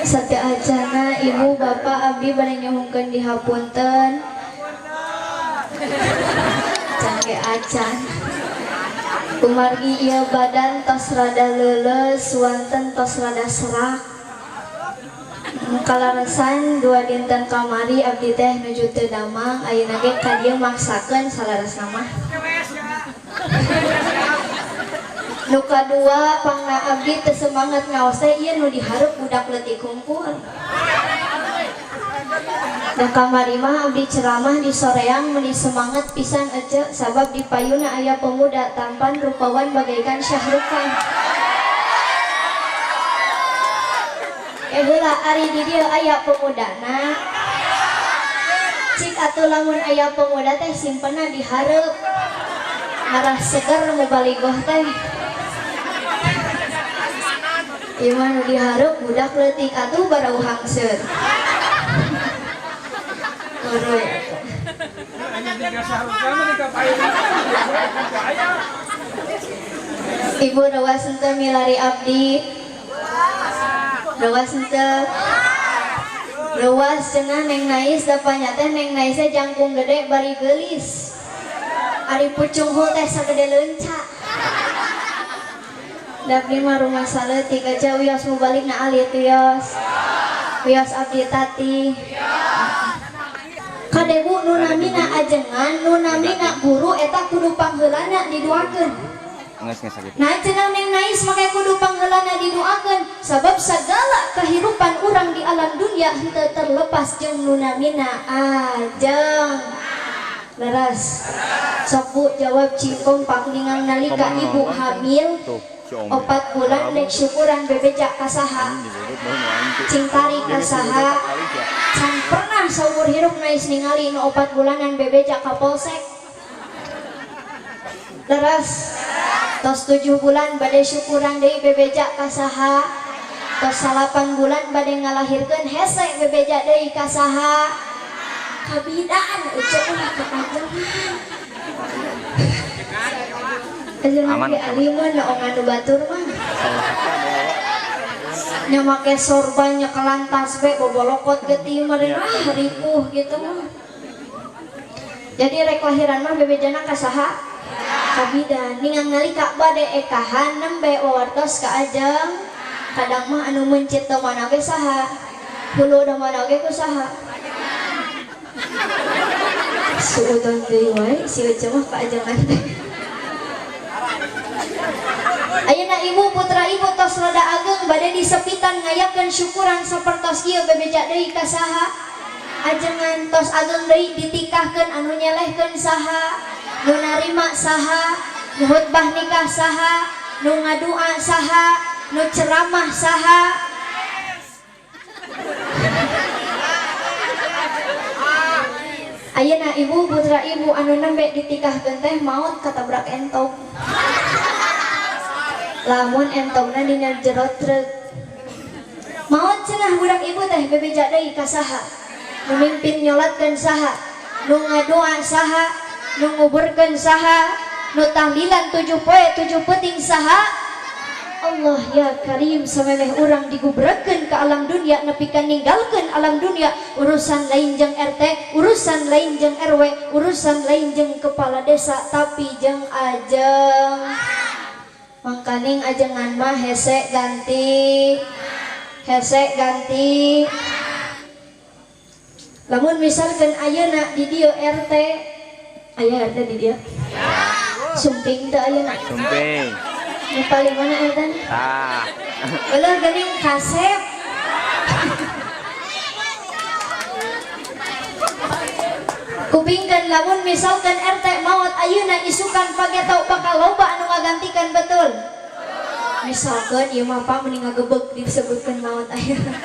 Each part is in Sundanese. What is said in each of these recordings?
Sateuacana ibu bapak abdi bade nyuhunkeun dihapunten. Can ge acan. Kumargi ieu badan tos rada leuleus, wanten tos rada serak. Kalaresan dua dinten kamari abdi teh nuju teu damang, ayeuna ge ka dieu maksakeun salaresna mah. Nu kadua pangna abdi teu semangat ngaos teh ieu nu dihareup budak leutik hungkul. Da kamari mah abdi ceramah di soreang meuni semangat pisan ece sabab di payuna aya pemuda tampan rupawan bagaikan Syahrukan. Heula ari di dieu aya pemudana. Cik atuh lamun aya pemuda teh simpenna di hareup. Ngarah seger mubaligoh teh. Ieu mah nu dihareup budak leutik atuh barau hangseut. Uruy atuh. Ibu rawas henteu milari abdi. Rawas henteu. Rawas cenah Neng Nais da panya teh Neng Nais teh jangkung gede bari geulis. Ari pucunghul teh sagede leunca. Da abdi mah rumasa leutik aja wios mubaligna alit wios. Wios abdi tati. Kade bu nu namina ajengan, nu namina guru eta kudu pangheulana diduakeun. Nah cenah Neng Nais make kudu pangheulana diduakeun sabab sagala kehidupan urang di alam dunia henteu terlepas jeung nu namina ajeng. Leres. Sok bu jawab cingkong pakningang nalika ibu hamil 4 bulan dek syukuran bebeja kasaha. Cing tarik kasaha. Can pernah saumur hirup Nais ningali nu 4 bulanan bebeja ka polsek. Leres. Tos 7 bulan bade syukuran deui bebeja kasaha. Tos 8 bulan bade ngalahirkeun hese bebeja deui kasaha. Kabidaan ece ulah kepanjangan. Ajengan ge alimun oongan nu batur mah. Nya make sorban nya kelantas be bobolokot getih meureun ah ripuh gitu mah. Jadi rek lahiran mah bebejana ka saha? Kabidan. Ningang nalika bade ekahan nembe wawartos ka ajeng. Kadang mah anu mencit teu mana ge saha? Hulu da mana ge ku saha? Suudon deui wae si Ece mah ka ajengan teh. Ayeuna ibu putra ibu tos rada ageng bade disepitan ngayakeun syukuran sapertos ieu bebeja deui ka saha? Ajengan tos ageng deui ditikahkeun anu nyelehkeun saha? Nu narima saha? Nu khutbah nikah saha? Nu ngadua saha? Nu ceramah saha? Ayeuna ibu putra ibu anu nembe ditikahkeun teh maot katabrak entog. Lamun entogna dina jero truk. Maot cenah budak ibu teh bebeja deui ka saha? Nu mimpin nyolatkeun saha? Nu ngadua saha? Nu nguburkeun saha? Nu tahlilan 7 poe 7 peuting saha? Allah ya Karim samemeh urang digubrekeun ka alam dunia nepi ka ninggalkeun alam dunia urusan lain jeung RT, urusan lain jeung RW, urusan lain jeung kepala desa tapi jeung ajeng. Mangkaning ajengan mah hese ganti. Hese ganti. Lamun misalkan ayeuna di dieu RT, aya RT di dieu? Sumping teu ayeuna? Sumping. Nu paling mana RT nya? Tah. Eueuh geuning kasep. Kupingkeun lamun misalkan RT maot ayeuna isukan pageto bakal loba anu ngagantikan betul. Misalkan ieu mah pak mending ngagebeg disebutkeun maot ayeuna.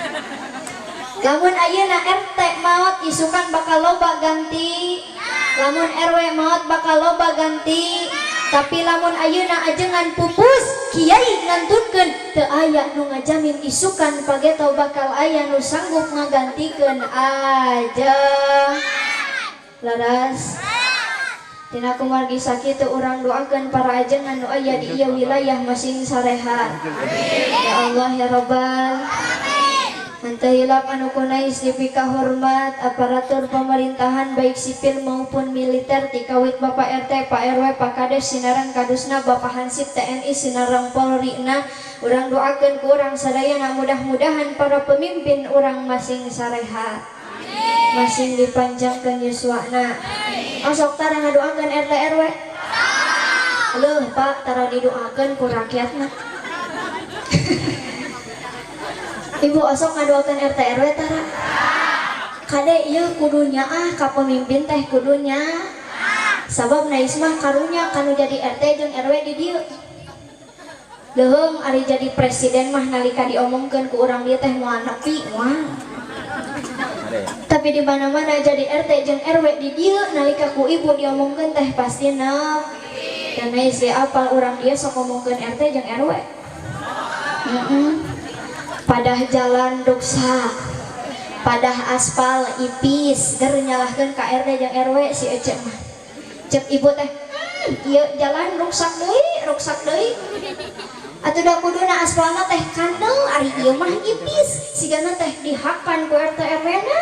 Lamun ayeuna RT maot isukan bakal loba ganti. Lamun RW maot bakal loba ganti. Tapi lamun ayeuna ajengan pupus kiai ngantunkeun teu aya nu ngajamin isukan pageto bakal aya nu sanggup ngagantikeun ajeng. Laras. Tina kumargi sakitu urang doakeun para ajengan nu aya di ieu wilayah masing sarehat. Ya Allah ya Rabbal Henteu hilap anu kunais dipikahormat aparatur pemerintahan baik sipil maupun militer ti kawit Bapak RT, Pak RW, Pak Kades sinareng kadusna Bapak Hansip TNI sinareng Polri na urang doakeun ku urang sadayana mudah-mudahan para pemimpin urang masing sarehat. Masing dipanjangkeun yuswana. Osok tara ngadoakeun RT RW. Leuh Pak tara didoakeun ku rakyatna. Ibu osok ngadoakeun RT RW tara. Kade ieu kudunya ah ka pemimpin teh kudunya. Sabab nais mah karunya kanu jadi RT jeung RW di dieu. Leuheung ari jadi presiden mah nalika diomongkeun ku urang dieu teh moal nepi moal. Tapi di mana-mana jadi RT jeung RW di dieu nalika ku ibu diomongkeun teh pasti nepi. Dan nais ge apal urang dieu sok ngomongkeun RT jeung RW. Padah jalan ruksak, padah aspal ipis, ger nyalahkeun ka RT jeung RW si Ece mah. Cek ibu teh, ieu jalan ruksak deui, ruksak deui. Atuh da kuduna aspalna teh kandel, ari ieu mah ipis, sigana teh dihakan ku RT RW na.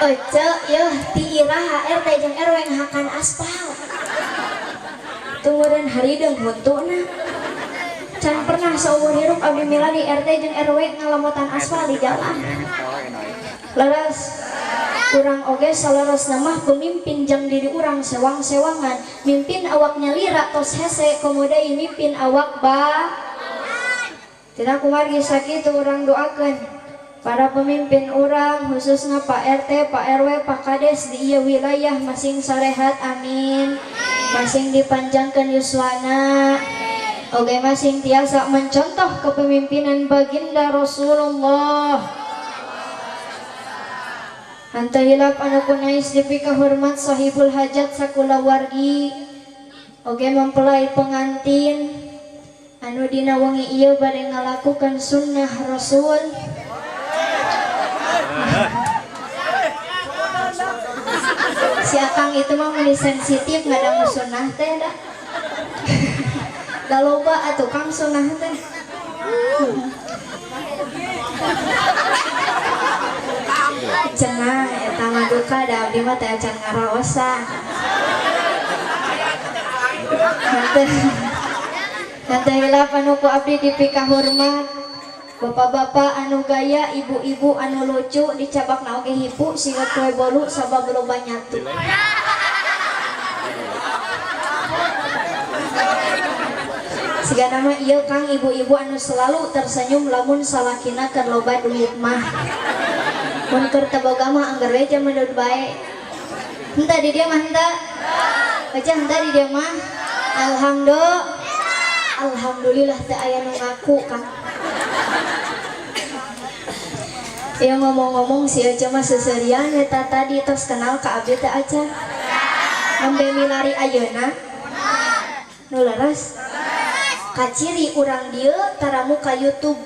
Ece yeuh ti iraha RT jeung RW ngahakan aspal. Tungguan harideung huntuna. Can pernah seumur hirup abdi miladi RT jeung RW ngalamotan aspal di jalan. Leres urang oge saleresna mah pemimpin jang diri urang sewang-sewangan, mimpin awaknya lira tos hese komodai mimpin awak ba. Tina kumargi sakitu urang doakeun para pemimpin urang khususna Pak RT, Pak RW, Pak Kades di ieu wilayah masing sarehat amin. Masing dipanjangkeun yuswana. Oge masing tiasa mencontoh kepemimpinan baginda Rasulullah. Henteu hilap anu kunais dipikahormat sahibul hajat sakulawargi. Oge mempelai pengantin anu dina wengi ieu bade ngalakukeun sunnah Rasul. Si akang itu mah meni sensitif ngadangu sunnah teh dah. Da loba atuh kang sunnah teh. Cenah eta mah duka da abdi mah teh acan ngaraosan. Henteu hilap anu ku abdi dipikahormat bapak-bapak anu gaya, ibu-ibu anu lucu dicabakna oge hipu siga kue bolu sabab loba nyatu. Siga nama ieu kang ibu-ibu anu selalu tersenyum lamun salakina keur loba duit mah. Mun keur teu boga mah angger we jaman deud bae. Henteu di dieu mah henteu. Baca henteu di dieu mah. Alhamdulillah. Alhamdulillah teu aya nu ngaku kang. Ya ngomong-ngomong si Ece mah seserian eta tadi tos kenal ka abdi teh acan. Nembe milari ayeuna. Nu leres. Kaciri urang dieu taramu ka YouTube.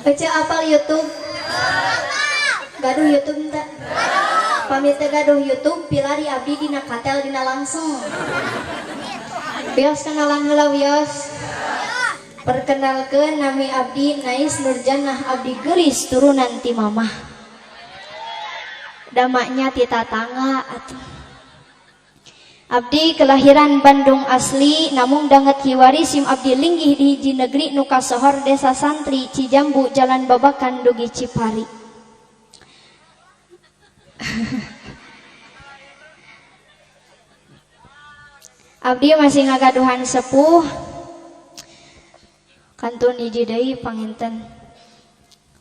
Ece apal YouTube? Gaduh YouTube teh. Pamit teh gaduh YouTube pilari abdi dina katel dina langsung. Wios kenalan heula wios. Perkenalkeun nami abdi Nais Nurjanah abdi geulis turunan ti mamah. Damaknya ti tatangga atuh. Abdi kelahiran Bandung asli namung danget kiwari sim abdi linggih di hiji negeri nu kasohor desa Santri Cijambu Jalan Babakan dugi Cipari. Abdi masih ngagaduhan sepuh kantun hiji deui panginten.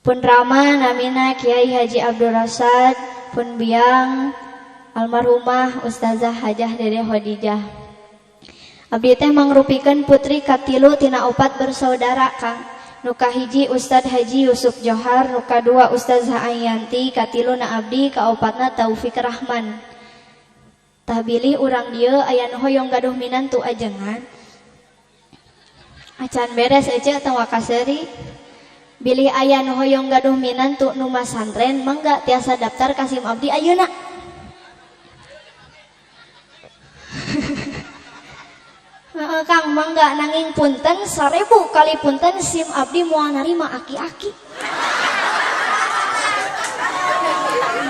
Pun rama namina Kiai Haji Abdul Rasad, pun biang almarhumah Ustazah Hajah Dede Khadijah. Abdi teh mangrupikeun putri katilu tina opat bersaudara kang. Nu kahiji Ustad Haji Yusuf Johar, nu kadua Ustazah Ayanti, katilu na abdi, kaopatna Taufik Rahman. Tah bilih urang dieu aya nu hoyong gaduh minantu ajengan. Acan beres ece tong wakaseri. Bilih aya nu hoyong gaduh minantu nu masantren mangga tiasa daftar ka sim abdi ayeuna. Heeh Kang mangga nanging punten 1000 kali punten sim abdi moal narima aki-aki.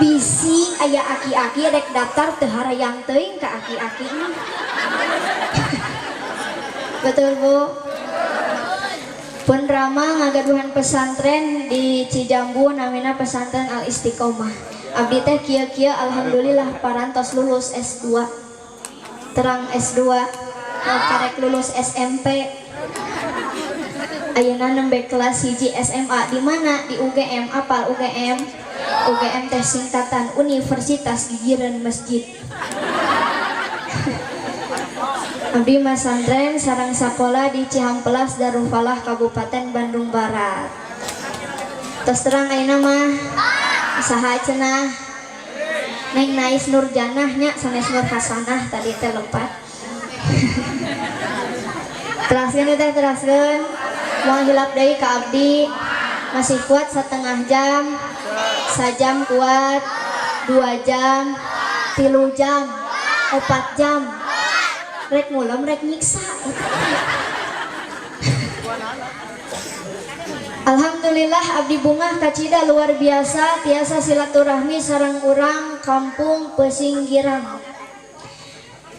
Bisi aya aki-aki rek daftar teu harayang teuing ka aki-aki mah. Betul Bu? Pun Rama ngagaduhan pesantren di Cijambu namina pesantren Al Istiqomah. Abdi teh kieu-kieu alhamdulillah parantos lulus S2. Terang S2, karek lulus SMP. Ayeuna nembe kelas 1 SMA di mana? Di UGM. Apal UGM? UGM teh singkatan Universitas Gigireun Masjid. Abdi masantren sareng sakola di Cihampelas Darul Falah Kabupaten Bandung Barat. Tos terang ayeuna mah saha cenah? Neng Nais Nurjanah nya sanes Nur Hasanah tadi teh lepat. Teraskeun teh teraskeun. Moal hilap deui ka abdi. Masih kuat setengah jam, sajam kuat, 2 jam, 3 jam, 4 jam. Rek mulem rek nyiksa. Alhamdulillah abdi bungah kacida luar biasa tiasa silaturahmi sareng urang kampung Pesinggiran.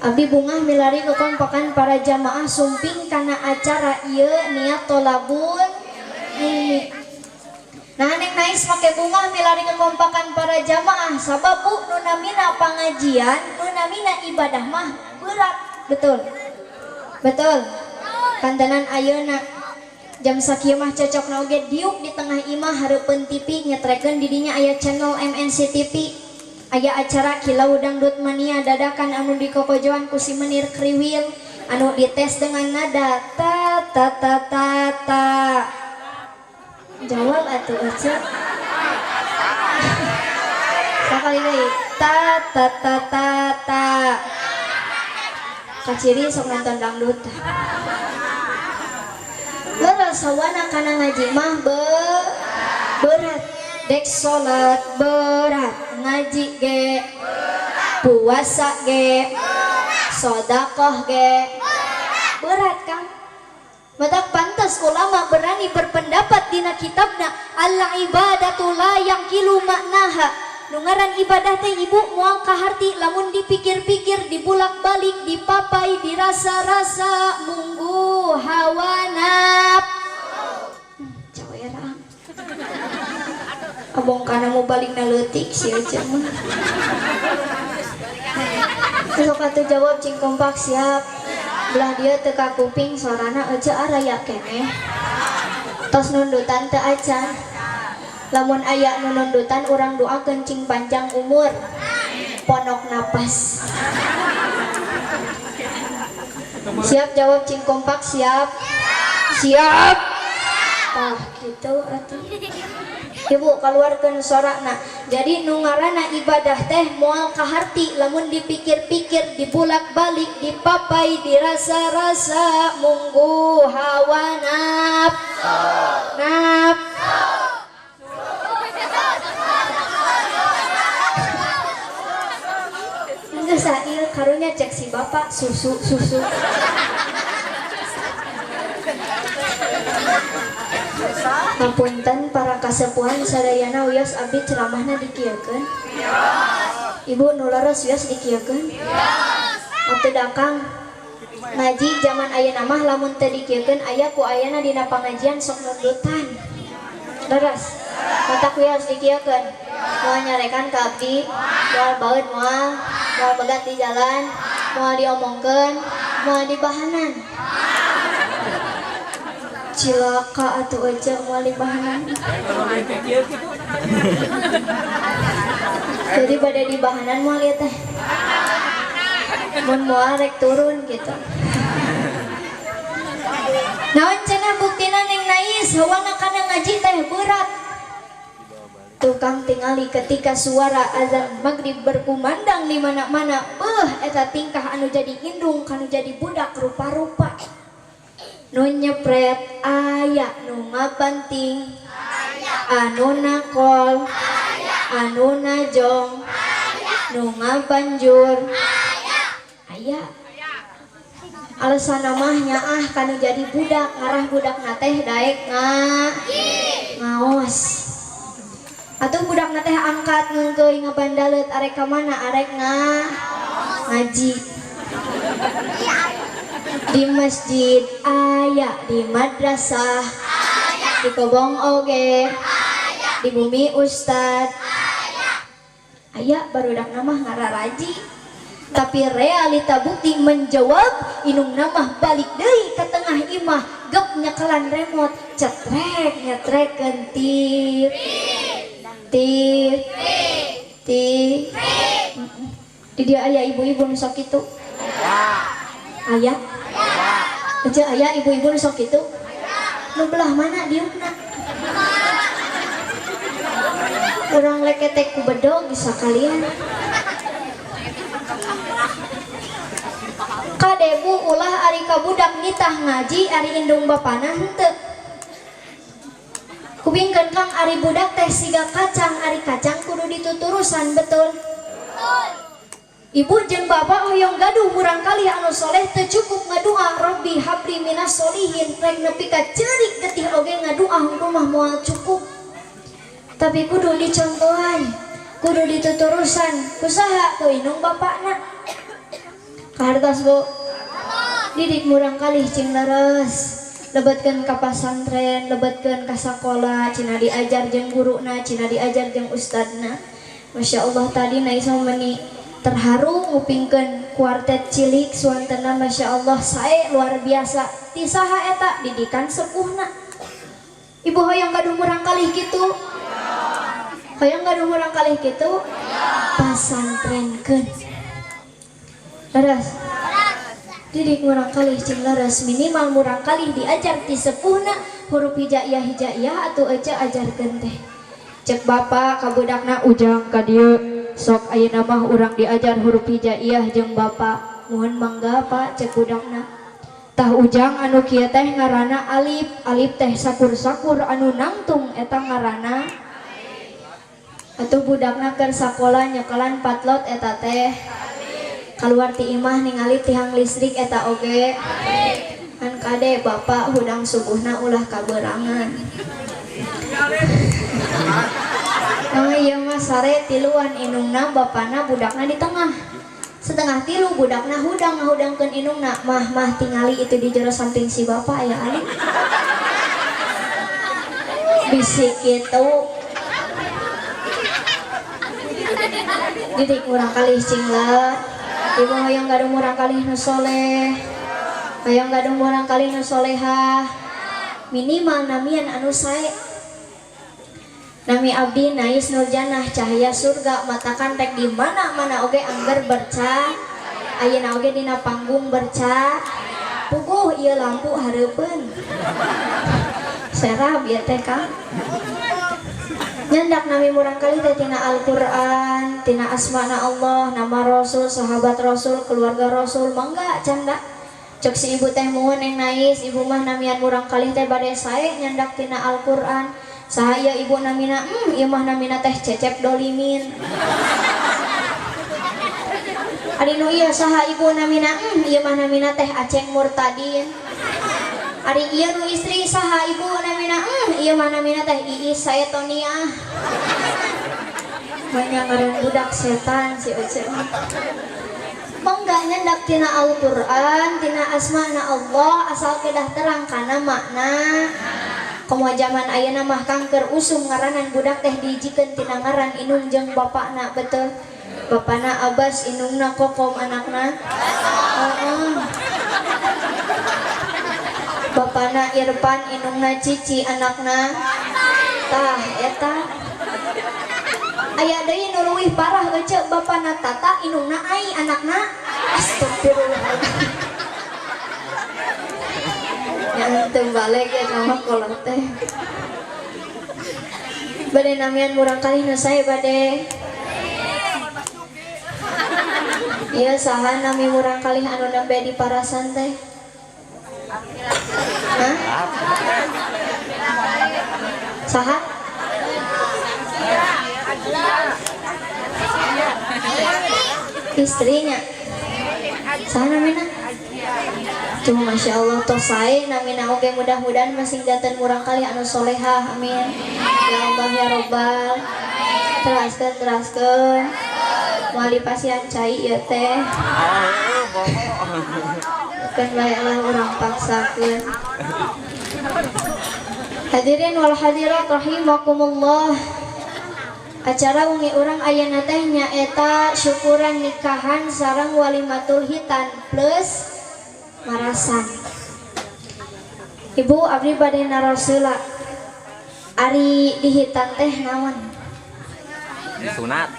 Abdi bungah milari kekompakan para jamaah sumping kana acara ieu niat tolabul ilmi. Nah Neng Nais make bungah milari kekompakan para jamaah sabab bu nu namina pangajian nu namina ibadah mah berat. Betul. Betul. Kantenan ayeuna jam sakieu mah cocokna oge diuk di tengah imah hareupeun TV nyetrekeun di dinya aya channel MNC TV. Aya acara Kilau Dangdut Mania dadakan anu dikokojoan ku si Menir Kriwil anu dites dengan nada ta ta ta ta ta. Jawab atuh aja. Sakali deui ta ta ta ta ta. Kaciri sok nonton dangdut. Leres sawana kana ngaji mah berat. Dek salat berat, ngaji ge puasa ge sedekah ge berat Kang. Matak pantas ulama berani berpendapat dina kitabna al ibadatu la yaqilu maknaha. Nu ngaran ibadah teh ibu moal kaharti lamun dipikir-pikir, dibulak-balik, dipapai, dirasa-rasa munggu hawa nafsu. Cawerang. Abong kana mau balikna leutik si aja mah. Sok atuh jawab cing kompak siap. Belah dia teu ka kuping sorana aja araya keneh. Tos nundutan teu acan. Lamun aya nu nundutan urang doakeun cing panjang umur. Ponok napas. Siap jawab cing kompak siap. Siap. Tah kitu atuh. Ibu keluarkan sorakna. Jadi nu ngaranna ibadah teh moal kaharti lamun dipikir-pikir, dibulak-balik, dipapai, dirasa-rasa munggu hawa nafsu. Nafsu. Geus sail karunya cek si bapak susu susu. Hapunten para kasepuhan sadayana wios abdi ceramahna dikieukeun. Ibu nu leres wios dikieukeun. Atuh dakang ngaji zaman ayeuna mah lamun teu dikieukeun aya ku ayana dina pangajian sok nundutan. Leres. Matak wios dikieukeun. Moal nyarekan ka abdi, moal baeud moal, moal begat di jalan, moal diomongkeun, moal dibahanan. Cilaka atuh aja moal dibahanan. Jadi pada dibahanan moal ieu teh. Mun moal rek turun gitu. Naon cenah buktina Neng Nais hawana kana ngaji teh berat. Tukang tingali ketika suara azan maghrib berkumandang di mana-mana, beuh eta tingkah anu jadi indung kanu jadi budak rupa-rupa. Nu nyepret aya, nu ngabanting Anu nakol, anu najong, nu ngabanjur, aya. Alasan mah nyaah kanu jadi budak, ngarah budak teh daek ngaos. Atuh budak teh angkat ngeungkeuy ngabandaleut arek ka mana, arek ngaji. Di masjid aya, di madrasah, di kobong oge, di bumi ustad aya. Barudak mah ngararaji, tapi realita bukti menjawab indungna mah balik deui ke tengah imah, gep nyekelan remote, cetrek nyetrekeun tip tip tip. Di dia aya ibu-ibu nu sok kitu, aya aja, aya ibu-ibu nu sok kitu. Nu belah mana diukna? Urang leketek ku bedog bisa kalian. Kade bu, ulah ari ka budak nitah ngaji, ari indung bapana henteu. Kupingkeun Kang, ari budak teh siga kacang, ari kacang kudu dituturusan, betul? Ibu jeung bapak hoyong gaduh murangkalih anu soleh, teu cukup ngadua Robbi habli minas solihin, rek nepi ka ceurik getih oge ngadua rumah moal cukup. Tapi kudu dicontohan, kudu dituturusan, kusaha? Ku indung bapakna. Kahartos, Bu? Didik murangkalih cing leres. Lebetkeun ka pasantren, lebetkeun ka sakola, cina diajar jeung guruna, cina diajar jeung ustadna. Masya Allah, tadi Naisa meni terharu ngupingkeun kuartet cilik suantena, Masya Allah, sae luar biasa. Ti saha eta? Didikan sepuhna. Ibu hoyong gaduh murangkalih kitu? Hoyong gaduh murangkalih kitu? Pasantrenkeun. Leres? Didik murangkalih cing leres, minimal murangkalih diajar ti sepuhna huruf hijaiyah hijaiyah atuh ece ajarkeun teh. Cek bapak ka budakna, "Ujang, ka dieu sok, ayeuna mah urang diajar huruf hijaiyah jeung bapak." "Muhun mangga, Pak," cek budakna. "Tah Ujang, anu kieu teh ngaranna alif, alif teh sakur-sakur anu nangtung eta ngaranna." Atuh budakna keur sakola nyekelan patlot eta teh, keluar ti imah ningali tiang listrik eta oge kan. Kade bapak hudang subuhna ulah kaberangan. Oh iya mah sare tiluan, indungna, bapana, budakna di tengah. 2.30 budakna hudang, ngahudangkeun indungna, "Mah, Mah, tingali itu di jero samping si bapak aya alif." Bisik kitu. Didik murangkalih cing lah. Ibu hoyong gaduh murangkalih nu soleh, hoyong gaduh murangkalih nu solehah, minimal namian anu sae. Nami abdi Nais Nurjanah, cahaya surga, matakan rek di mana-mana oge angger berca. Ayeuna oge dina panggung berca, puguh ieu lampu hareupeun serah bieu teh Kang. Nyandak nami murangkalih teh tina Al-Qur'an, tina asmana Allah, nama Rasul, sahabat Rasul, keluarga Rasul, mangga canda. Cek si ibu teh, "Muhun yang Nais, ibu mah namian murangkalih teh bade sae nyandak tina Al-Qur'an. Saha ieu ibu namina?" Ieu mah namina teh Cecep Dolimin." "Ari nu ieu saha ibu namina?" Ieu mah namina teh Aceng Murtadin." "Ari ieu nu istri saha ibu namina?" Ieu mah namina teh Iis Saetoniah." Banyak ngaran budak setan si Ece. Mangga nyandak tina Al-Qur'an, tina asmana Allah, asal kedah terang kana makna. Komo zaman ayeuna mah kangker usum ngaranan budak teh dihijikeun tina ngaran indung jeung bapakna, betul? Bapakna Abbas, indungna Kokom, anakna. Heeh. Bapakna Irfan, indungna Cici, anakna. Tah eta. Aya deui nu leuwih parah ece, bapakna Tata, indungna Ai, anakna. Astagfirullahaladzim. Yang teu balik ya sama kolot teh. Bade namian murangkalih nu sae bade? Iya, saha nami murangkalih anu nembe di parasan teh? Hah? Saha? Istrinya saha namina? Cuma Masya Allah, tos sae namina oge. Mudah-mudahan masing janten murangkalih anu solehah, amin ya Allah ya Robbal. Teraskeun, teraskeun, moal dipasihan cai ieu teh. Keun bae lah, urang paksakeun. Hadirin wal hadirat rahimakumullah, acara wengi urang ayeuna teh nyaeta syukuran nikahan sareng walimatul khitan plus marasan. Ibu, abdi bade naros heula, ari dihitan teh naon? Disunat.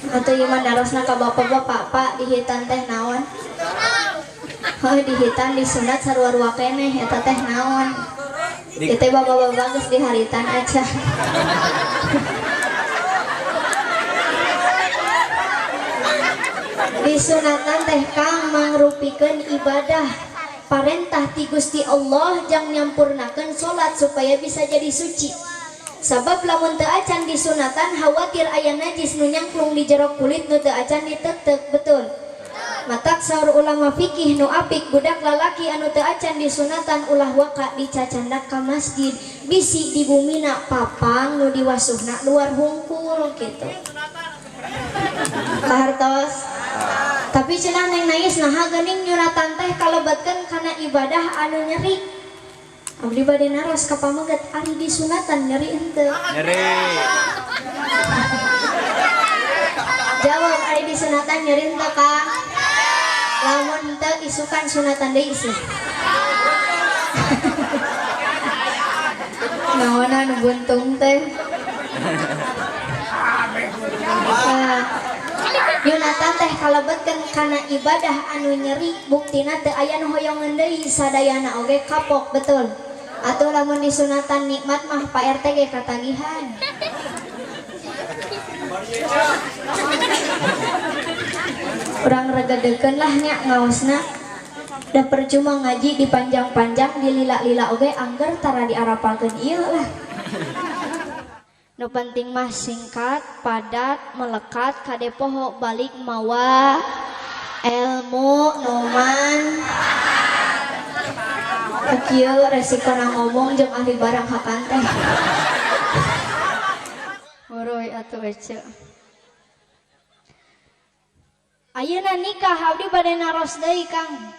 Atau ieu mah narosna ka bapak-bapak. Pak, dihitan teh naon? Heuh, dihitan, disunat sarua-rua keneh, eta teh naon? Ieu teh bapak-bapak geus diharitan aja. Disunatan teh, Kang, mangrupikeun ibadah, parentah ti Gusti Allah jang nyampurnakeun salat supaya bisa jadi suci. Sabab lamun teu acan disunatan, khawatir aya najis nu nyangklung di jero kulit nu teu acan ditetek, betul? Matak saur ulama fikih, nu apik budak lalaki anu teu acan disunatan ulah waka dicacandak ka masjid, bisi di bumina papang nu diwasuhna luar hungkul gitu. Kahartos? Tapi cenah Neng Nais, naha geuning nyunatan teh kalebetkeun kana ibadah anu nyeri? Abdi bade naros ka pameget, ari disunatan nyeri henteu? Nyeri. Jawab, ari disunatan nyeri henteu, Kang? Lamun henteu, isukan sunatan deui sih. Naonan nu buntung teh? Ah, nyunatan teh kalebetkeun kana ibadah anu nyeri, buktina teu aya nu hoyongeun deui, sadayana oge kapok, betul? Atau lamun disunatan nikmat mah Pak RT ge katagihan. Urang regedekeun lah nya ngaosna. Da percuma ngaji dipanjang-panjang, dilila-lila oge angger tara diarapalkeun ieu lah. Nu penting mah singkat, padat, melekat, kade poho, balik mawa ilmu numan. Kieu resikona ngomong jeung ahli barang hakan teh. Horoy atuh ece. Ayeuna nikah, abdi bade naros deui, Kang.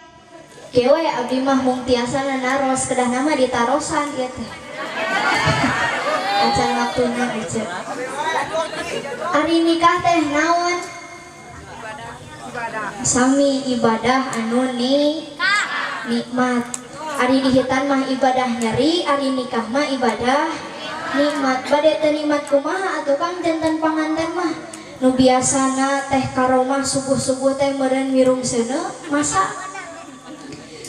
Kieu we, abdi mah mung tiasana naros, kedah nama ditarosan ieu teh. Acan waktuna ece. Ari nikah teh naon? Sami ibadah anu ni nikmat. Ari dihitan mah ibadah nyeri, ari nikah mah ibadah nikmat. Bade teu nikmat kumaha atuh, Kang, janten panganten mah? Nu biasana teh karomah subuh-subuh teh meureun mirung seuneu masak.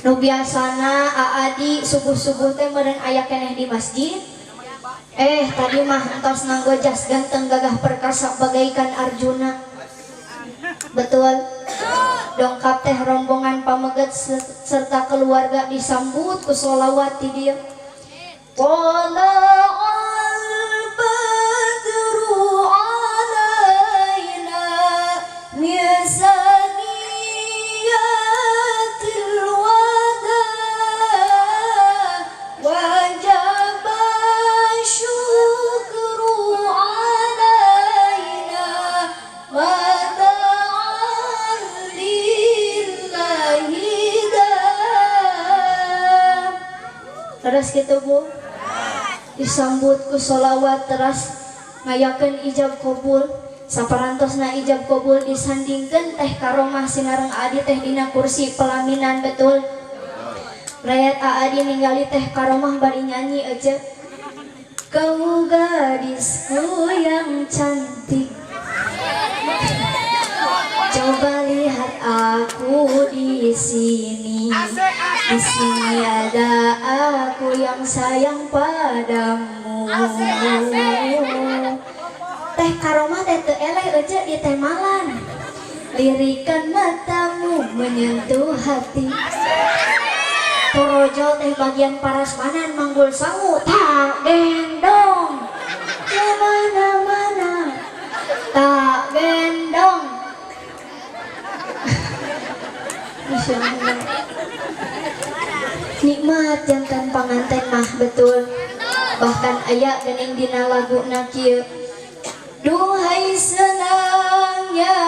Nu biasana Aadi subuh-subuh teh meureun aya keneh di masjid. Eh, tadi mah entos nganggo jas ganteng gagah perkasa bagaikan Arjuna. Betul? Dongkap teh rombongan pameget serta keluarga disambut ku sholawat ti dieu. Tala'al badru alaina min saniyatil wada wajaba syukru alaina ma da'a lillahi da. Terus gitu, Bu, disambut ku sholawat, teras ngayakeun ijab kabul. Saparantosna ijab kabul, disandingkeun teh karomah sinareng Adi teh dina kursi pelaminan, betul? Rayat Adi ningali teh karomah bari nyanyi aja, "Kau gadisku yang cantik, coba lihat aku di sini. Di sini ada aku yang sayang padamu." Teh karomah teh teu eleh aja di temalan. "Lirikan matamu menyentuh hati." Torojol teh bagian parasmanan manggul sangu tak gendong kemana-mana. Tak gendong. Masya Allah. Nikmat jantan panganten mah, betul. Bahkan aya geuning dina laguna kieu. Duhai senangnya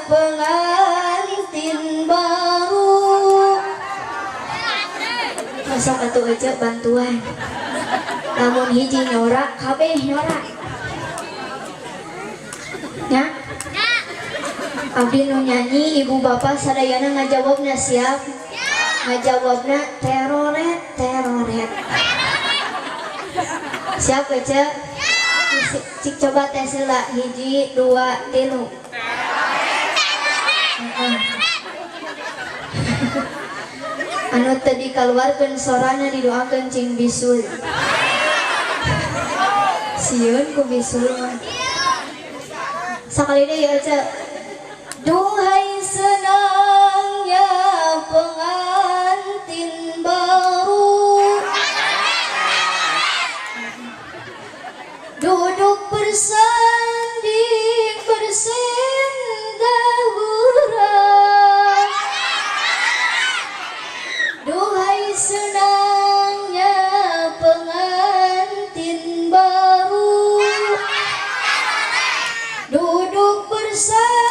pengantin baru. Masa atuh aja bantuan. Lamun hiji nyorak, kabeh nyorak. Nya? Abdi nu nyanyi, ibu bapak sadayana ngajawabna siap. Ngajawabna teroret teroret. Siap aja? Cik coba tes heula, hiji, dua, tilu. Heeh. Anu teu dikaluarkeun sorana didoakeun cing bisul. Sieun ku bisul mah. Sakali deui aja. Duhai senangnya pengantin baru, duduk bersanding bersenda gurau. Duhai senangnya pengantin baru, duduk bersanding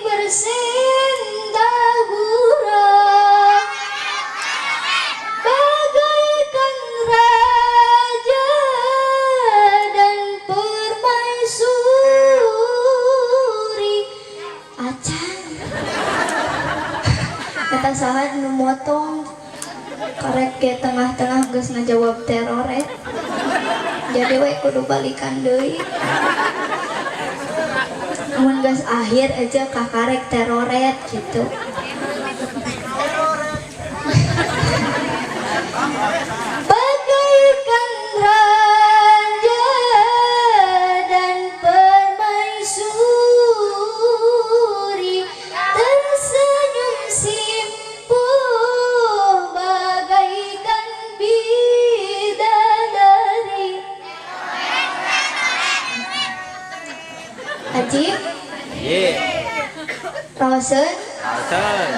bersenda gurau, bagaikan raja dan permaisuri. Acan kata saha nu motong karek ke tengah-tengah geus ngajawab teroret, jadi we kudu balikan deui. Mun geus akhir aja kakarek teroret gitu. Bagaikan raja dan permaisuri, tersenyum simpul bagaikan bidadari. Ajib. Ye. Raoseun. Raoseun.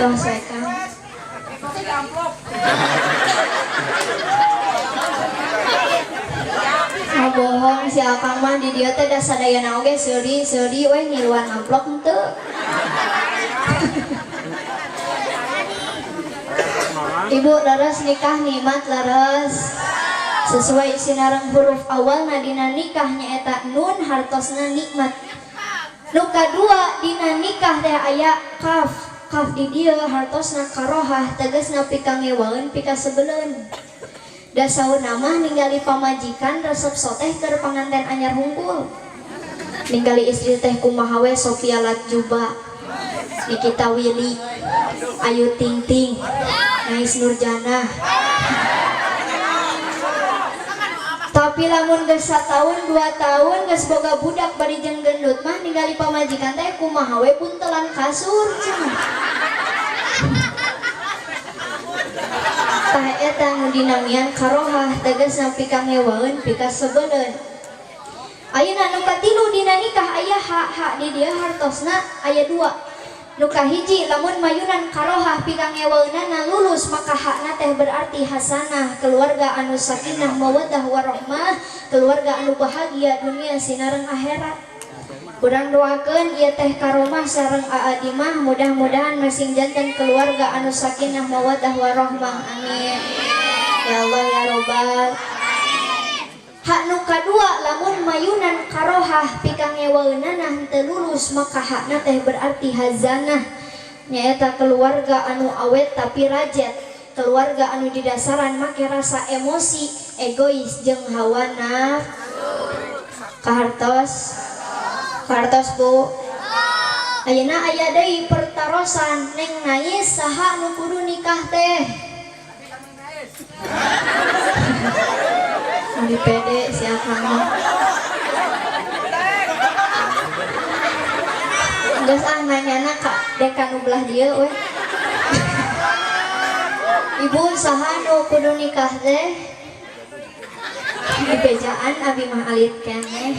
Tos we, Kang. Mau bohong si Akang mah di dieu teh da sadayana oge seuri seuri we ngiluan amplop henteu. Ibu leres nikah nikmat leres. Sesuai sinareng huruf awalna dina nikah nyaeta nun hartosna nikmat. Nu kadua dina nikah teh aya kaf. Kaf di dieu hartosna karohah tegasna pikangewaeun pikasebeleun. Da sauna mah ningali pamajikan resep soteh keur panganten anyar hungkul. Ningali istri teh kumaha we Sophia Latjuba, Nikita Willy, Ayu Ting Ting, Nais Nurjanah. Tapi lamun geus sataun 2 tahun geus boga budak bari jeung gendut mah ningali pamajikan teh kumaha we buntelan kasur cenah. Tah eta nu dinamian karohah tegasna pikangewaeun pikasebeleun. Ayeuna nu katilu dina nikah aya hak-hak di dieu hartosna aya 2. Nu kahiji lamun mayunan karohah pikangewaeunana lulus maka hakna teh berarti hasanah, keluarga anu sakinah mawaddah warahmah, keluarga anu bahagia dunia sinareng akhirat. Urang doakeun ieu teh karomah sareng Aa Dimah mudah-mudahan masing janten keluarga anu sakinah mawaddah warahmah. Amin. Ya Allah ya Robbal. Hak nu kadua lamun mayunan karohah pikangewaeunana henteu lulus maka hakna teh berarti hazanah, nyaeta keluarga anu awet tapi rajet, keluarga anu didasaran make rasa emosi, egois jeung hawa nafsu. Kahartos? Kahartos Bu? Ayeuna aya deui pertarosan Neng Nais saha nu kudu nikah teh? Di pede si Akang mah. Geus ah nanyana ka dekan nu belah dieu we. Ibu saha nu kudu nikah teh? Dibejaan abi mah alit keneh.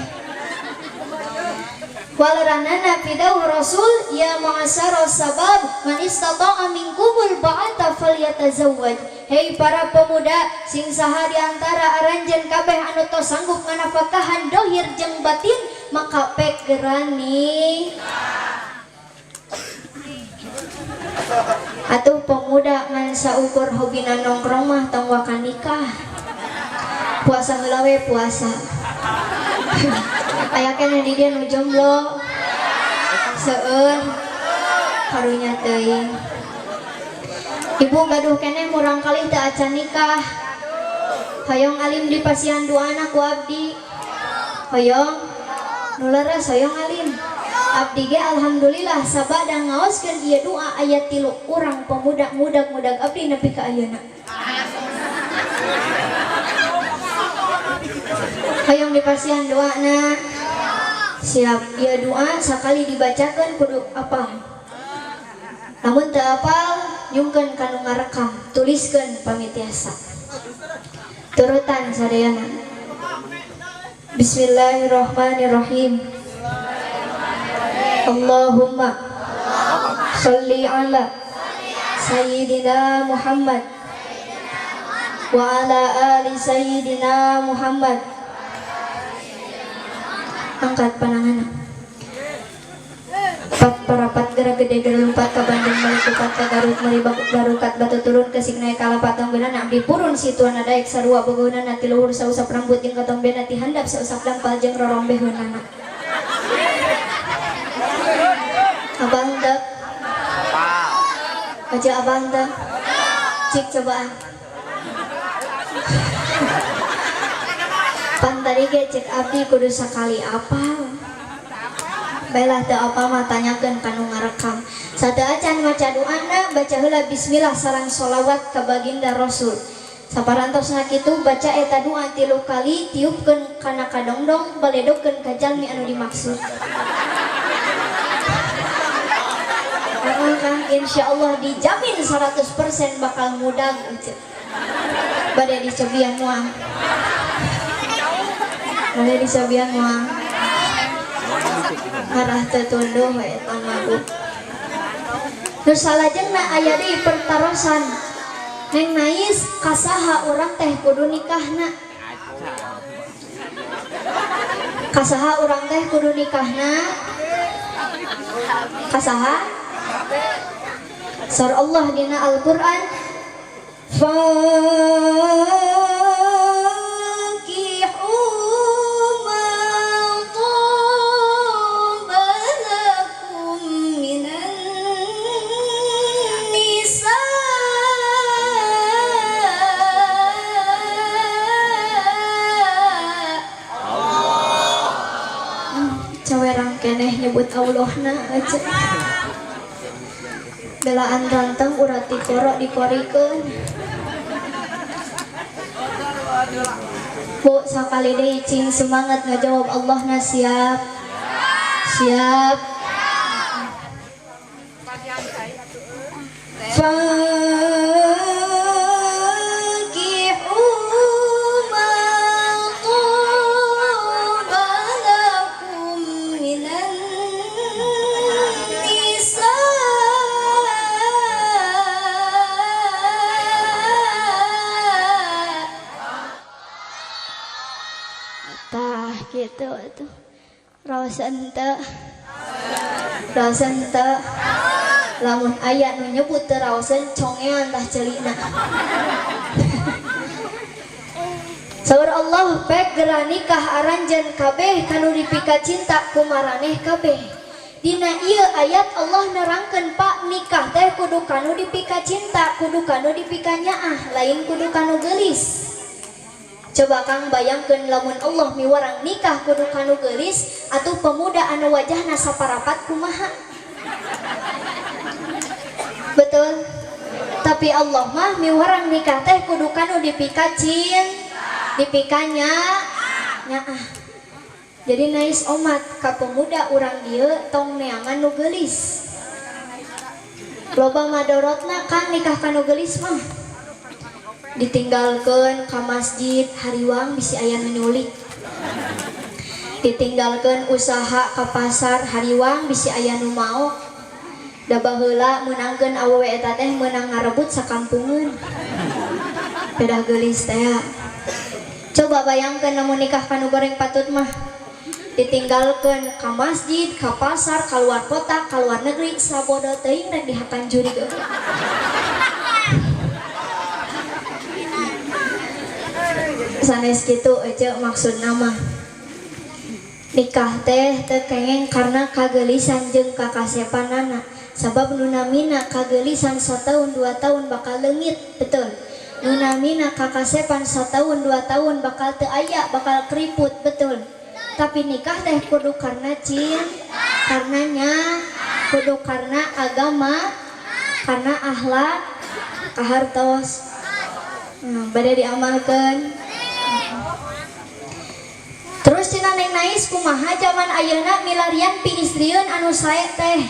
Waleranana pidawuh Rasul ya ma'asyara sabab man istata'a minkumul ba'ata falyatazawwaj. Hei para pemuda, sing saha di antara aranjeun kabeh anu tos sanggup nganafakahan dohir jeung batin, maka pek gerani. Atuh pemuda ngan saukur hobina nongkrong mah tong waka nikah. Puasa heula we puasa. Aya keneh di dieu nu jomblo. Seueur karunya teuing. Ibu gaduh keneh murang kalih teu acan nikah. Hoyong alim dipasihan duana ku abdi. Hoyong nu leres hoyong alim. Abdi ge alhamdulillah sabada ngaoskeun ieu doa aya 3 urang pemuda mudag-mudag abdi nepi ka ayeuna. Hoyong dipasihan doana. Siap, ieu doa sakali dibacakeun kudu apal. Lamun teu apal nyungkeun ka nu ngarekam, tuliskeun pamitiasa. Turutan sadayana. Bismillahirrahmanirrahim. Allahumma sholli ala Sayyidina Muhammad wa ala ali Sayyidina Muhammad. Angkat pananganna. Pat parapat gerak gede gerak lompat ka Bandung balik kupat ka Garut meuli barukat batu turun ke Signai kalapat tonggeunana abdi purun situana daek sarua bogoheunana ti luhur sausap rambut jeung katombena ti handap sausap dampal jeung rorombeheunana. Abang teu? Aja abang teu? Cik cobaan. Pan tadi ge cek abdi kudu sakali apal. Baiklah teu apal mah tanyakeun ka nu ngarekam. Sateu acan maca doana baca heula bismillah sareng sholawat ka baginda Rasul. Saparantosna kitu baca eta doa 3 kali tiupkeun kana kadongdong baledogkeun ka jalmi anu dimaksud. Heeh Kang, insyaallah dijamin 100% bakal mudag ece. Bade dicobian moal. Bade dicobian moal. Arah teu tunduh we eta mah Bu. Nu salajengna aya deui pertarosan. Neng Nais kasaha urang teh kudu nikahna. Kasaha urang teh kudu nikahna? Kasaha? Surah Allah dina Al-Qur'an fankihu ma taba lakum minan nisa. Cawerang keneh nyebut Allahna aja. Belaan rantang urat dikorok dikorikeun. Bu sakali deui cing semangat ngajawab Allahna siap. Siap. Fankihu ma taba lakum minan nisa. Tah gitu atuh. Raosan teu? Raosan teu? Lamun aya nu nyebut teu raoseun congean tah ceulina. Saur Allah pek geura nikah aranjeun kabeh kanu dipika cinta ku maraneh kabeh. Dina ieu ayat Allah nerangkeun Pak nikah teh kudu kanu dipika cinta, kudu kanu dipika nyaah, lain kudu kanu geulis. Coba Kang bayangkeun lamun Allah miwarang nikah kudu kanu geulis atuh pemuda anu wajahna saparapat kumaha? Betul? Tapi Allah mah miwarang nikah teh kudu kanu dipika cinta, dipikanya nyaah. Jadi nais omat ka pemuda urang dieu tong neangan nu geulis. Loba madorotna Kang nikah kanu geulis mah. Ditinggalkeun ka masjid hariwang bisi aya nu nyulik. Ditinggalkeun usaha ka pasar hariwang bisi aya nu maok. Da baheula meunangkeun awewe eta teh meunang ngarebut sakampungeun. Pedah geulis teh. Coba bayangkeun lamun nikah ka nu goreng patut mah. Ditinggalkeun ka masjid, ka pasar, ka luar kota, ka luar negeri, sabodo teuing rek dihakan jurig euy. Sanes kitu ece maksudna mah. Nikah teh teu kengeng karena kageulisan jeung kakasepanana. Sabab nu namina kageulisan sataun 2 tahun bakal leungit, betul. Nu namina kakasepan sataun 2 tahun bakal teu aya, bakal keriput, betul. Tapi nikah teh kudu karena cinta, karenanya kudu karena agama, karena akhlak, kahartos. Bade diamalkeun. Terus cenah Neng Nais kumaha zaman ayeuna milarian piistrieun anu sae teh.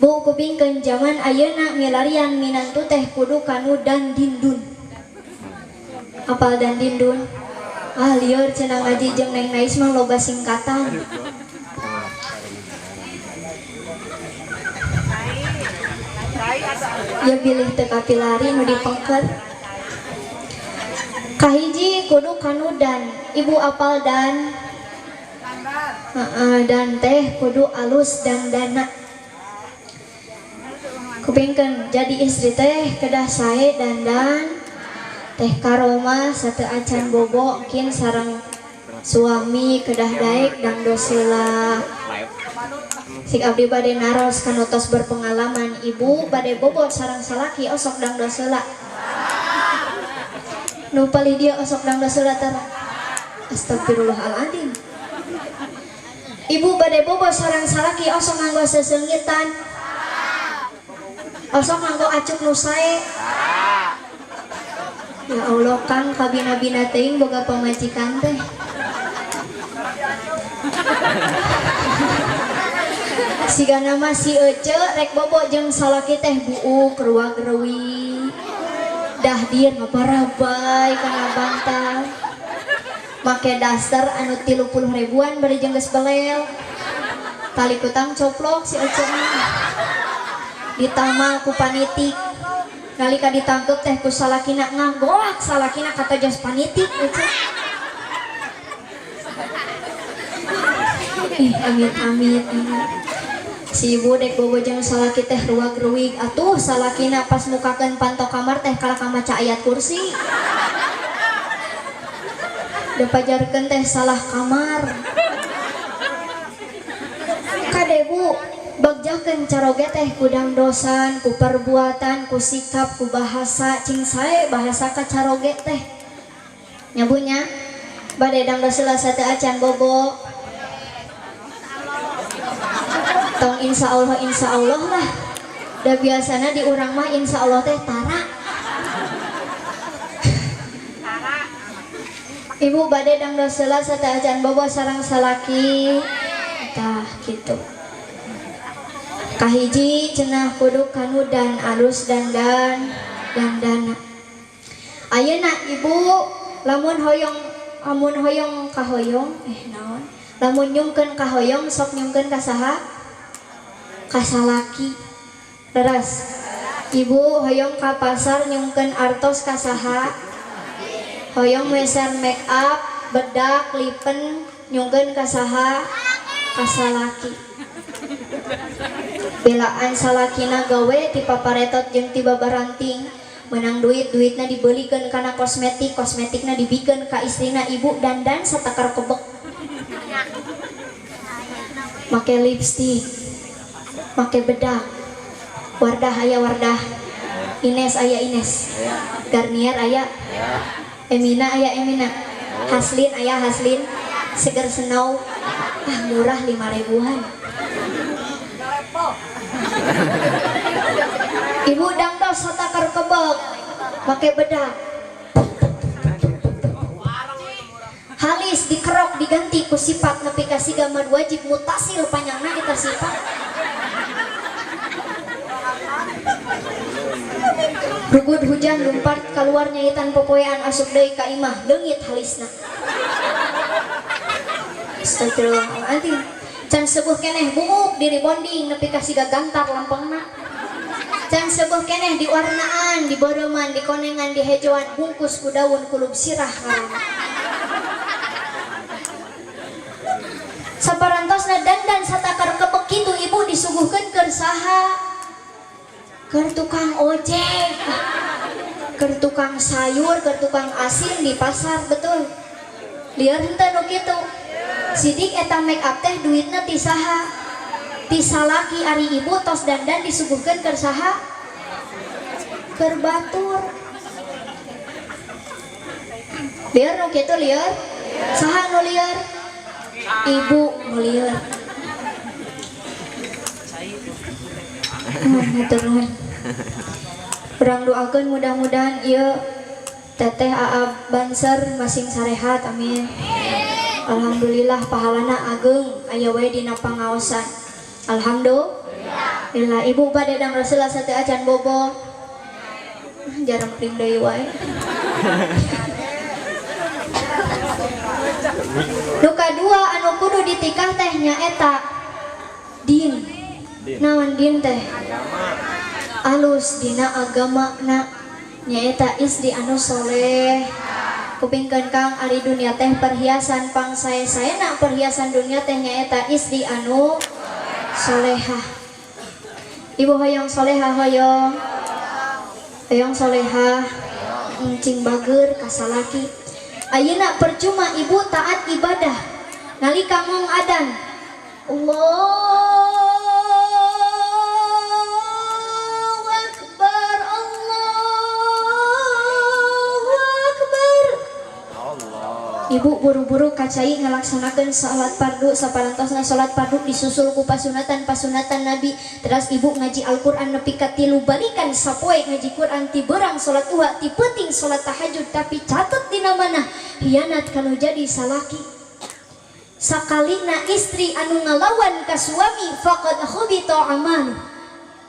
Bu kupingkeun zaman ayeuna milarian minantu teh kudu kanu dan dindun. Apal dan dindun? Ah lieur cenah ngaji jeung Neng Nais mah loba singkatan. Ya bilih teu kapilari nu dipengker. Kahiji kudu kanu dan, ibu apal dan. Heeh, dan teh kudu alus dan dana. Kupingkeun jadi istri teh kedah sae dandan teh karomah sateu acan bobo kin sareng suami kedah daek dangdoseula. Sik abdi bade naros kanu tos berpengalaman ibu bade bobo sareng salaki osok dangdoseula. Nu palih dia osok dangdoseula tara. Astagfirullahaladzim. Ibu bade bobo sareng salaki osok nganggo seseungitan. Osok nganggo acuk nu sae. Ya Allah Kang kabina-bina teuing boga pamajikan teh. Sigana mah si Ece rek bobo jeung salaki teh buuk ruag-rewi. Dahdir ngaparabai kana bantal. Make daster anu 30 ribuan bari jeung geus belel. Tali kutang coplok si Ece mah. Ditamal ku panitik. Nalika ditangkep teh ku salakina ngagoak salakina katojos panitik Ece. Amit amit. Si ibu dek bobo jeung salaki teh ruag-ruig atuh salakina pas mukakeun panto kamar teh kalaka maca ayat kursi. Dipajarkeun teh salah kamar. Kade bu bagjakeun caroge teh ku dangdosan, ku perbuatan, ku sikap, ku bahasa cing sae bahasa ka caroge teh. Nya bu nya bade dangdos heula sateu acan bobo. Tong insya Allah lah. Da biasana di urang mah insya Allah teh tara. Ibu bade dangdos heula sateu acan bobo sareng salaki. Tah kitu. Kahiji cenah kudu kanu dan alus dandan dandana. Ayeuna ibu lamun hoyong amun hoyong kahoyong naon? Lamun nyungkeun kahoyong sok nyungkeun ka saha? Ka salaki. Leres. Ibu hoyong ka pasar nyungkeun artos ka saha? Hoyong meser make up, bedak, lipen nyungkeun ka saha? Ka salaki. Belaan salakina gawe ti paparetot jeung ti babaranting, menang duit, duitna dibelikeun kana kosmetik, kosmetikna dibikeun ka istrina ibu dandan satakar kebek. Make lipstik, make bedak, Wardah aya Wardah, Ines aya Ines, Garnier aya, Emina aya Emina, Haslin aya Haslin, Seger Senau, ah murah 5 ribuan. Ibu dangdos satakar kebek, make bedak, halis dikerok diganti ku sifat nepi ka siga mad wajib mutasil panjangna eta sifat. Rugud hujan lumpart kaluar nyaitan popoean asup deui ka imah leungit halisna. Astagfirullahaladzim. Can sebuh keneh buuk diri bonding nepi ka siga gantar lempengna. Can sebuh keneh diwarnaan, diboreuman, dikonengan, dihejoan, bungkus ku daun kulub sirah ngaranna. Saparantosna dandan satakar kebek kitu ibu disuguhkeun keur saha? Keur tukang ojek, keur tukang sayur, keur tukang asin di pasar, betul. Lieur henteu nu kitu? Sidik eta make up teh duitna ti saha? Ti salaki. Ari ibu tos dandan disuguhkeun keur saha? Keur batur. Lieur nu kitu lieur? Saha nu lieur? Ibu nu lieur. Hatur nuhun. Urang doakeun mudah-mudahan ieu teteh Aa Banser masing sarehat, amin. Alhamdulillah pahalana ageng aya wae dina pangaosan. Alhamdulillah. Ibu bade dang Rasulullah sateu acan bobo. Jarang pring deui wae. Nu kadua anu kudu ditikah teh nyaeta din. Naon din teh? Alus dina agama na nyaeta istri anu soleh. Kupingkeun Kang, ari dunia teh perhiasan pang sae-saena perhiasan dunia teh nyaeta istri anu solehah. Ibu hoyong solehah hoyong? Hoyong solehah, cing bager ka salaki. Ayeuna percuma ibu taat ibadah nalika ngong adan Allahu Akbar, Allahu Akbar. Ibu buru-buru kacai ngalaksanakeun salat fardu, saparantosna salat fardu disusul ku pasunatan-pasunatan Nabi. Terus ibu ngaji Al-Qur'an nepi ka 3 balikan sapoe ngaji Qur'an, ti beurang salat duha, ti peuting salat tahajud, tapi catet dina mana hianat kalau jadi salaki. Sakalina istri anu ngalawan ka suami faqad khubita amalu.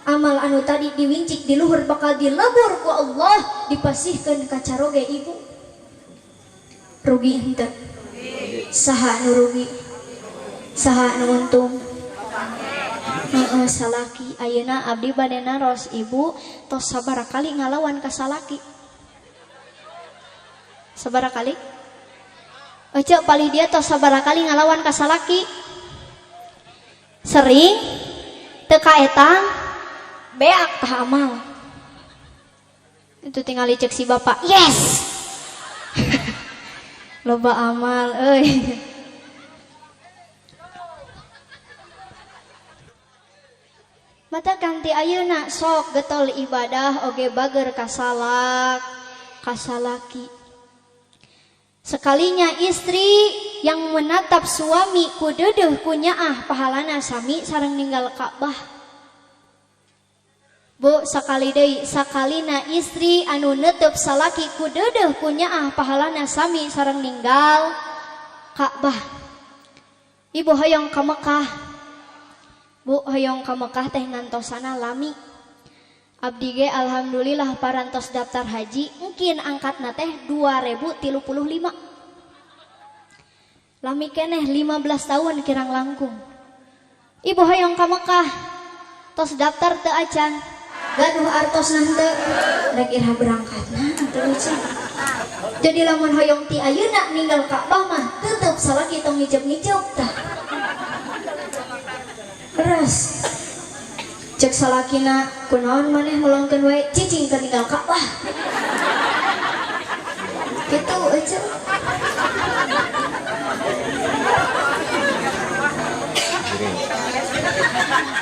Amal anu tadi diwincik di luhur bakal dilebur ku Allah, dipasihkeun ka caroge ibu. Rugi henteu? Saha nu rugi? Saha nu untung? Heeh, salaki. Ayeuna abdi bade naros, ibu tos sabaraha kali ngalawan ka salaki? Sabaraha kali? Ece palih dia tos sabaraha kali ngalawan ka salaki? Sering teu kaetang beak tah amal. Itu tinggal dicek si bapak. Yes. Loba amal euy. Mata kanti ayeuna sok getol ibadah oge bager kasalak kasalaki. Sekalinya istri yang menatap suami ku deudeuh ku nyaah pahalana sami sareng ninggal Ka'bah. Bu, sakali deui, sakalina istri anu netep salaki ku deudeuh ku nyaah pahalana sami sareng ninggal Ka'bah. Ibu hoyong ka Mekah. Bu hoyong ka Mekah teh ngantosana lami. Abdi ge alhamdulillah parantos daftar haji, engkin angkatna teh 2035. Lami keneh 15 tahun kirang langkung. Ibu hoyong ka Mekah, tos daftar teu acan. Gaduh artosna henteu, rek iraha berangkatna teu acan. Jadi lamun hoyong ti ayeuna ninggal Ka'bah mah tetep salaki tong ngijep-ngijep tah. Keras. Cek salakina kunaon maneh melongkeun wae cicing keur ninggal Ka'bah. Kitu aja.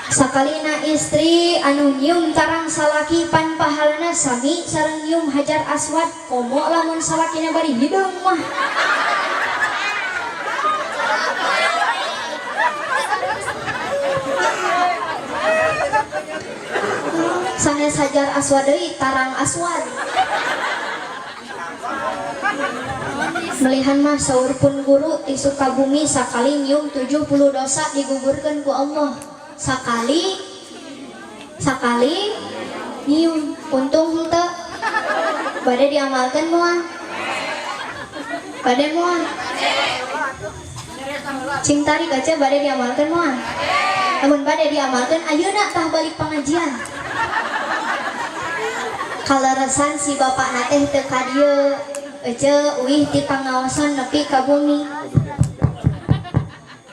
Sakalina istri anu nyium tarang salaki pan pahalana sami sareng nyium hajar aswad, komo lamun salakina bari hideung mah. Sanes hajar aswad deui, tarang aswad. Melihan mah saur pun guru di Sukabumi sakali nyium 70 dosa digugurkeun ku Allah. Sakali nyium untung henteu. Bade diamalkeun moal? Bade moal? Cing tarik aja bade diamalkeun moal? Lamun bade diamalkeun ayeuna tah balik pengajian. Kaleresan si bapakna teh teu ka dieu, ece uih ti pangaosan nepi ka bumi.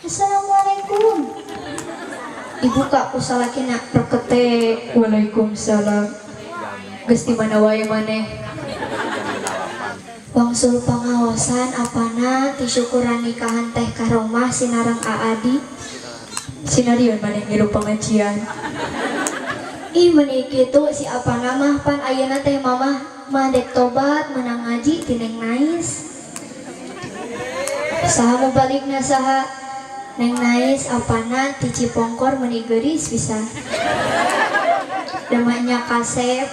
Assalamualaikum. Dibuka ku salakina rekete, waalaikumsalam. Geus di mana wae maneh? Wangsul pangaosan apana ti syukuran nikahan teh karomah sinareng Aadi. Sinarion maneh ngilu pengajian. Ih meuni kitu si apana mah pan ayeuna teh mamah mah dek tobat menang ngaji ti Neng Nais. Saha nu balikna saha? Neng Nais apana ti Cipongkor meuni geuris pisan. Demanya kasep.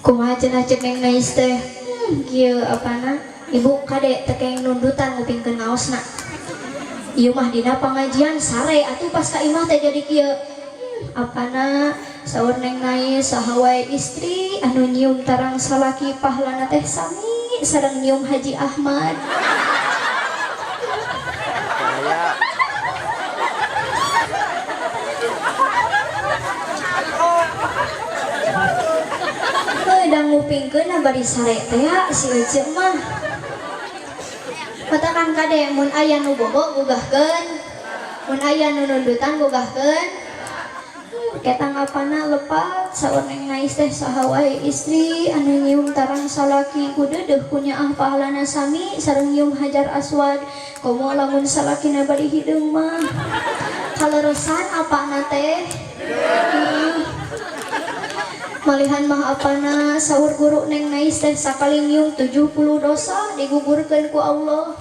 Kumaha cenah cek Neng Nais teh? Kieu apana? Ibu kade teu keng nundutan ngupingkeun ngaosna. Ieu mah dina pangajian sare atuh pas ka imah teh jadi kieu. Apana saur Neng Nais saha wae istri anu nyium tarang salaki pahlana teh sami sareng nyium Haji Ahmad. Heuh da ngupingkeun bari sare teh si Ece mah. Matakan kade mun aya nu bobo gugahkeun, mun aya nu nundutan gugahkeun. Ketang apana lepat saur Neng Nais teh saha wae istri anu nyium tarang salaki ku deudeuh ku nyaah pahalana sami sareng nyium Hajar Aswad. Komo lamun salakina bari hideung mah. Kaleresan apana teh? Malihan mah apana saur guru Neng Nais teh sakali nyium 70 dosa digugurkeun ku Allah.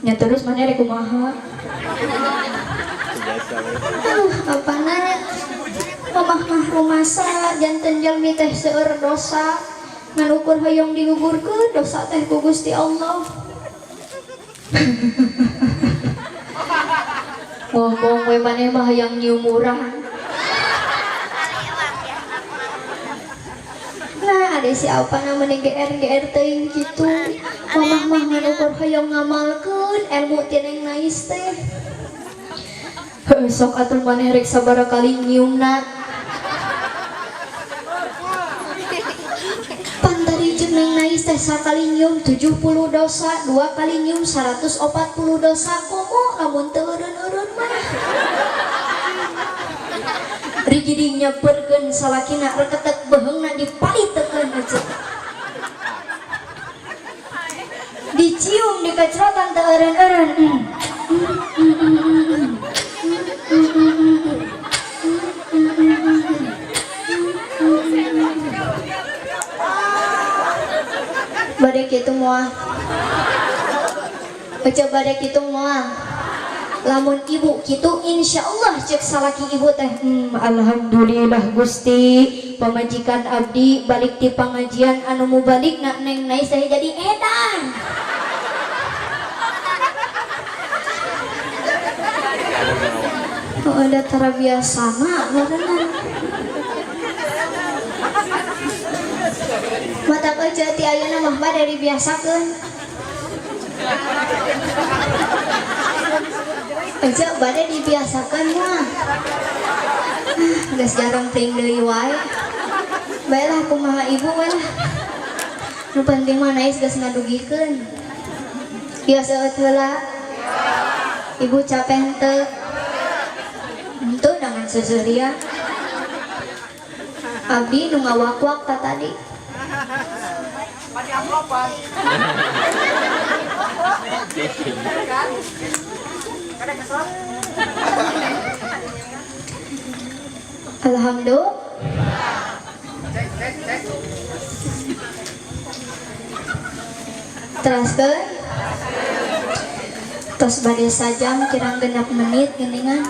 Nya terus maneh rek kumaha? Apana mamah mah rumasa janten jalmi teh seueur dosa ngan ukur hoyong digugurkeun dosa teh ku Gusti Allah. Ngomong we maneh mah hayang nyium urang. Nah, ada siapa namanya GR teuing kitu. Mamah mah ngan ukur hoyong ngamalkeun ilmu ti Neng Nais teh. Heuh sok atuh maneh rek sabaraha kali nyiumna. Pan tadi jeung Neng Nais teh sakali nyium 70 dosa, dua kali nyium 140 dosa, komo lamun teu eureun-eureun mah. Rigiding nyeperkeun salakina reketek beheungna dipalitekeun aja. Dicium dikecerotan teu eureun-eureun. Bade kitu moal. Baca bade kitu moal. Lamun ibu kitu insyaallah cek salaki ibu teh. Alhamdulillah Gusti, pamajikan abdi balik ti pangajian anu mubalikna Neng Nais teh jadi edan. Oh, ada tara biasa mah ngaranna. Mata kerja ti ayeuna mah bade dibiasakeun. Aja bade dibiasakeun mah. Geus jarang pring deui wae. Baelah kumaha ibu we lah. Nu penting mah Nais geus ngadugikeun. Ieu seueut heula. Ibu capek henteu? Henteu dengan seseuria. Abdi nu ngawak-wak ta tadi. Alhamdulillah. Teraskeun. Tos bade sajam kirang genap menit geuningan.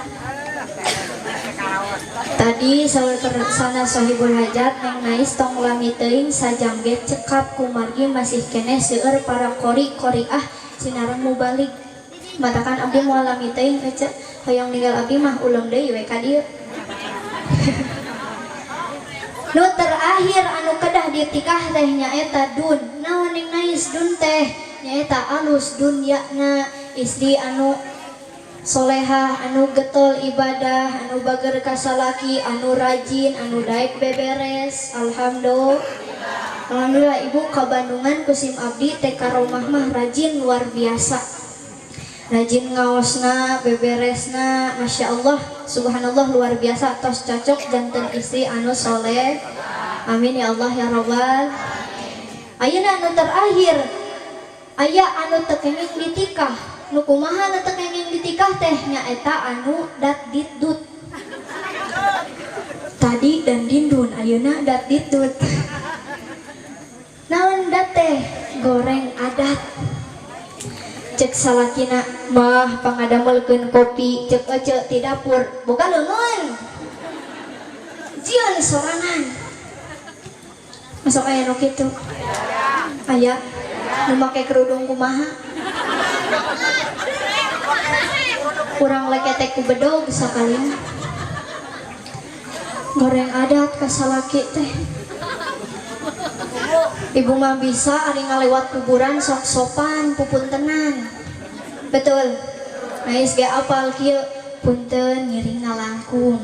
Tadi saur sana sohibul hajat Neng Nais tong lami teuing sajam ge cekap kumargi masih keneh seueur para qori qoriah sinareng mubalik. Matakan abdi moal lami teuing ece hoyong ninggal abdi mah uleum deui we ka dieu. Nu terakhir anu kedah ditikah teh nyaeta dun. Naon yang nais dun teh? Nyaeta alus dunyana, istri anu solehah, anu getol ibadah, anu bager ka salaki, anu rajin, anu daek beberes. Alhamdulillah. Alhamdulillah ibu kabandungan ku sim abdi teh karomah mah rajin luar biasa. Rajin ngaosna, beberesna, masya Allah, subhanallah luar biasa, tos cocok janten istri anu soleh. Amin ya Allah ya Robbal. Ayeuna anu terakhir, aya anu teu kenging ditikah. Nu kumaha nu teu kenging ditikah teh? Nyaeta anu dat ditdut. Tadi dan dindun, ayeuna dat ditdut. Naon dat teh? Goreng adat. Cek salakina mah pangadamelkeun kopi, cek ece ti dapur boga leungeun. Jieun sorangan. Masuk aya nu kitu? Aya. Nu make kerudung kumaha? Kurang leketek ku bedog sakalian. Goreng adat ka salaki teh. Ibu mah bisa ari ngalewat kuburan sok sopan pupuntenan. Betul. Nais ge apal kieu, punten ngiring ngalangkung.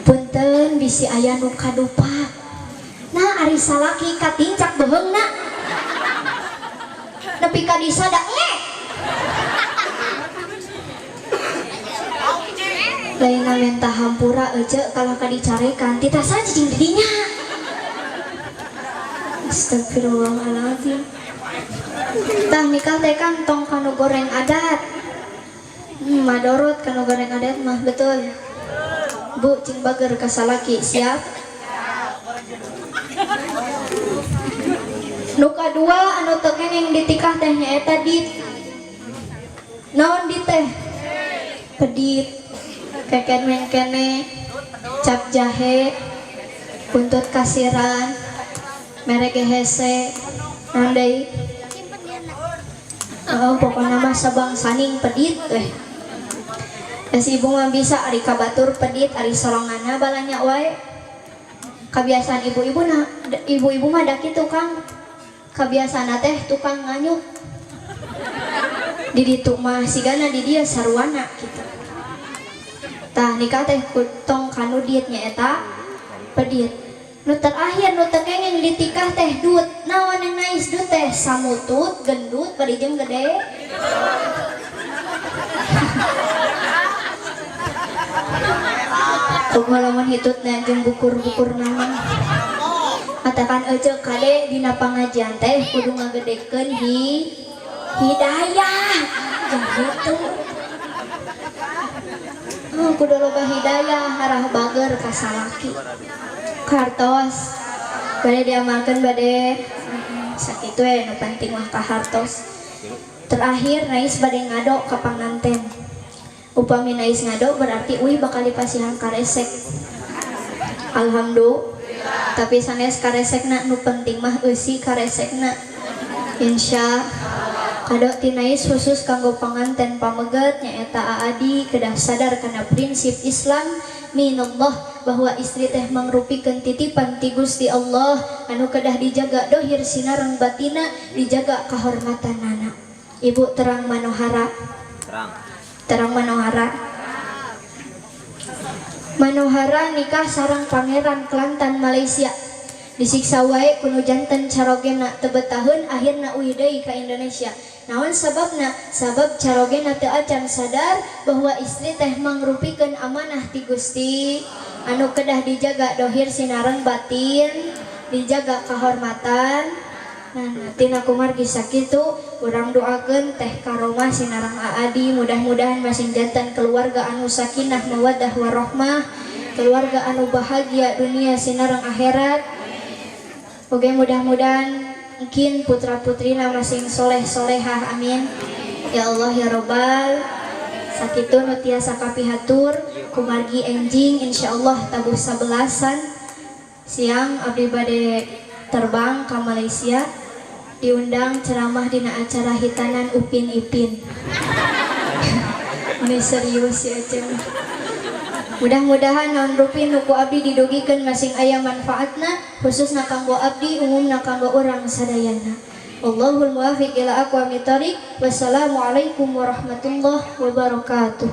Punten bisi aya nu kadupak. Nah ari salaki katincak beheungna. Nepi ka disada nge. Lain menta hampura ece kalah ka dicarekan titah saja jeung didinya. Astagfirullahaladzim. Tah nikah teh kan tong kanu goreng adat. Madorot kanu goreng adat mah betul. Bu cing bager ka salaki siap. Nu kadua anu teu kenging ditikah teh nyaeta dit. Naon dit teh? Pedit, keken mengkene, cap jahe, buntut kasiran, merek hese, naon deui? Oh, pokokna mah sabangsaning pedit weh. Da si ibu mah bisa ari ka batur pedit, ari soronganna balanya wae. Kabiasaan ibu-ibu na, ibu-ibu mah da kitu Kang. Kabiasaan teh tukang nganyuk. Di ditu mah sigana di dieu sarwana kitu. Tah nikah teh tong kanu diet nyaeta pedit. Nu terakhir nu teu kenging ditikah teh dut. Naon yang nais dut teh? Samutut, gendut, bari jeung gede. Kumaha lamun hitutna jeung bukur-bukur nama. Katakan ece kade dina pangajian teh kudu ngagedekeun hidayah. Jangan gitu. Oh, kudu loba hidayah arah bager ka salaki. Kartos bade diamalkeun bade sakitu we nu penting mah ka hartos. Terakhir nais bade ngado ka panganten. Upami nais ngado berarti uih bakal dipasihan karesek. Alhamdulillah. Tapi sanes karesekna nu penting mah eusi karesekna. Insya kado ti nais khusus kanggo panganten pameget nyaeta Aadi kedah sadar kana prinsip Islam minallah bahwa istri teh mangrupikeun titipan ti Gusti Allah anu kedah dijaga dohir sinareng batina, dijaga kahormatanana. Ibu terang manohara. Terang. Terang manohara. Manohara nikah sareng pangeran Kelantan Malaysia. Disiksa wae kuno janten carogena teu betaheun akhirna uih deui ka Indonesia. Naon sababna? Sabab carogena teu acan sadar bahwa istri teh mangrupikeun amanah ti Gusti anu kedah dijaga dohir sinareng batin, dijaga kahormatan. Nah, tina kumargi sakitu urang doakeun teh karomah sinareng Aadi mudah-mudahan masing janten keluarga anu sakinah mawaddah warahmah, keluarga anu bahagia dunia sinareng akhirat. Oke, mudah-mudahan mungkin putra-putrina masing soleh-solehah, amin. Ya Allah ya Robbal. Sakitu nu tiasa kapihatur kumargi enjing insyaallah tabuh 11-an siang abdi bade terbang ke Malaysia diundang ceramah dina acara hitanan Upin Ipin. Ini serius ya Aceh. Mudah-mudahan naon rupi nu ku abdi didugikeun masing aya manfaatna, khususna kanggo abdi, umumna kanggo urang sadayana. Wallahul muwafiq ila aqwamit thoriq. Wassalamualaikum warahmatullahi wabarakatuh.